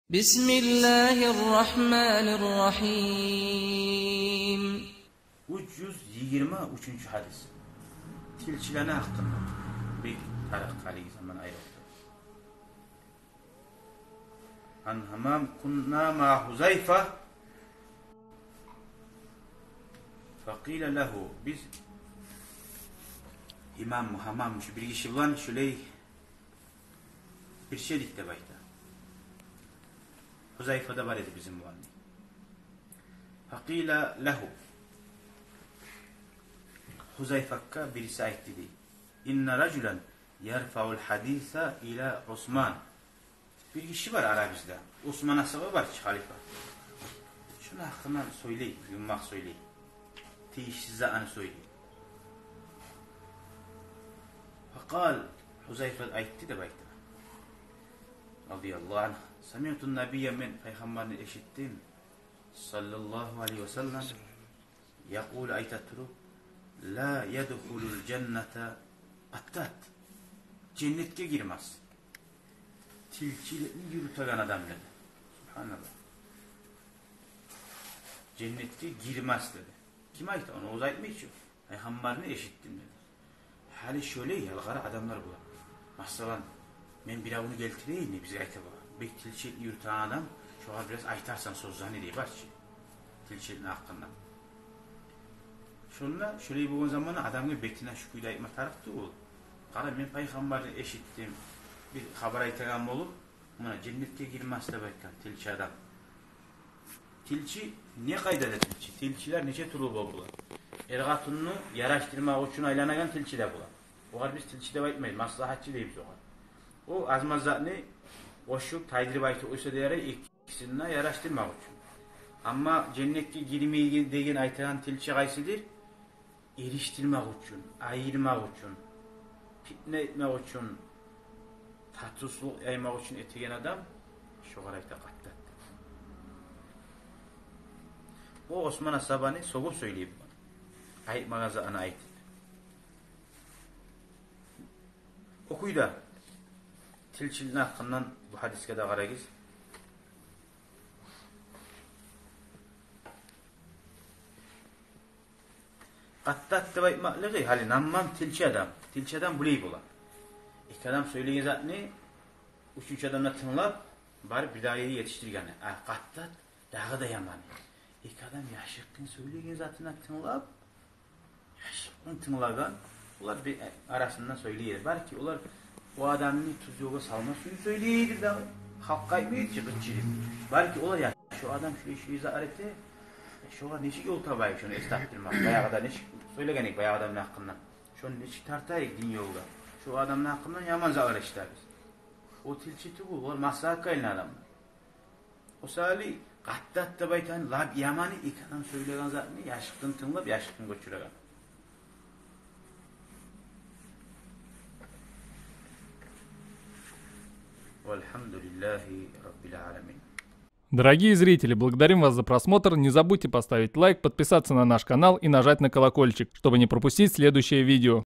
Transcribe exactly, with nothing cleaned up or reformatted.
بسم الله الرحمن الرحيم. Уьч юз йигирма уьчюнчю гьадис. Тилчилени гьакъында. Бек тарыкъ гьалиги заман айрокъда. عن همام كنا مع حذيفة فقيل له. Биз имам Гьамам шу бир гиши булан шулай бир шей эдик деп айта. Гьузайфа да бар эди бизин булан, дей. فقيل له. Гьузайфагъа бириси айтды, дей. إن رجلا يرفع الحديث إلى عثمان. Бир гиши бар арабызда. Осман асгьаба бар чы, халифа. Шуну гьакъындан сёйлей, юммакъ сёйлей. Тийишсиз затны сёйлей. فقال, Гьузайфа айтды деп айта, رضي الله عنه: سمعت النبي, мен пайхаммарны эшитдим, صلى الله عليه وسلم, يقول, айта туруп: لا يدخل الجنة قتات. Женнетге гирмес тилчиликни юрютеген адам, деди. Субгьаналлагь. Женнетге гирмес, деди. Ким айта ону? Оьзю айтмай чы. Пайхаммарны эшитдим, деди. Гьали шолай ялгъары адамлар бола. Масала, мен биревню гелтирейим, бизге айта бола. Бек тилчилик юрютеген адам, шогъар бираз айтарсан сёзлени, дей, бар чы. Тилчиликни гьакъында. Шонда шолай болгъан заманда адамгъа бетине шу кюйде айтма тарыкъ тюгюл. Къара, мен пайхаммарны эшитдим, бир хабар айтагъан болуп, муна женнетге гирмес деп айтгъан тилчи адам. Тилчи не къайдада тилчи? Тилчилер нече тюрлю бола була. Эр-къатынны ярашдырмакъ учун айланагъан тилчи де бола. Огъар биз тилчи деп айтмайбыз, маслагьатчы дейбиз огъар. О аз-маз затны къошуп, тайдырып айтып къойса да ярай, экисин де ярашдырмакъ учун. Амма женнетге гирмейген деген айтагъан тилчи къайсыдыр? Эришдирмакъ учун, айырмакъ учун, питне этмек учун, татывсузлукъ яймакъ учун этеген адам, шогъар айта къаттат. О Осман асгьабаны сёгюп сёйлей болгъан. Айтмагъан затны айтып. О кюйде тилчиликни гьакъындан бу гьадисге де къарагъыз. Къаттат деп айтмакълыгъы, гьали наммам тилчи адам. Тилчи адам булай бола. Эки адам сёйлеген затны уьчюнчю адам да тынглап, барып бирдагъы ерге етишдиргени. А къаттат дагъы да яманы. Эки адам яшыртгъын сёйлеген затына тынглап, яшыртгъын тынглагъан, олар бир арасында сёйлейдир. Балики, олар о адамны тюз ёлгъа салмас учун сёйлейдир дагъы. Халкъгъа айтмайдыр чы къычырып. Балики, олар: я, шо адам шулай-шулай зат эте, шогъар нечик ёл табайыкъ, шону эс тапдырмакъ? Баягъыда нечик сёйлеген эдик баягъы адамны гьакъында? Шону нечик тартайыкъ дин ёлгъа? Шо адамны гьакъындан яман затлар эшитебиз. О тилчи тюгюл, олар маслагьатгъа айланагъан адамлар. О саялы къаттат деп айтагъан, лап яманы, эки адам сёйлеген затны яшыртгъын тынглап, яшыртгъын гёчюреген. والحمد لله رب العالمين. Дорогие зрители, благодарим вас за просмотр. Не забудьте поставить лайк, подписаться на наш канал и нажать на колокольчик, чтобы не пропустить следующее видео.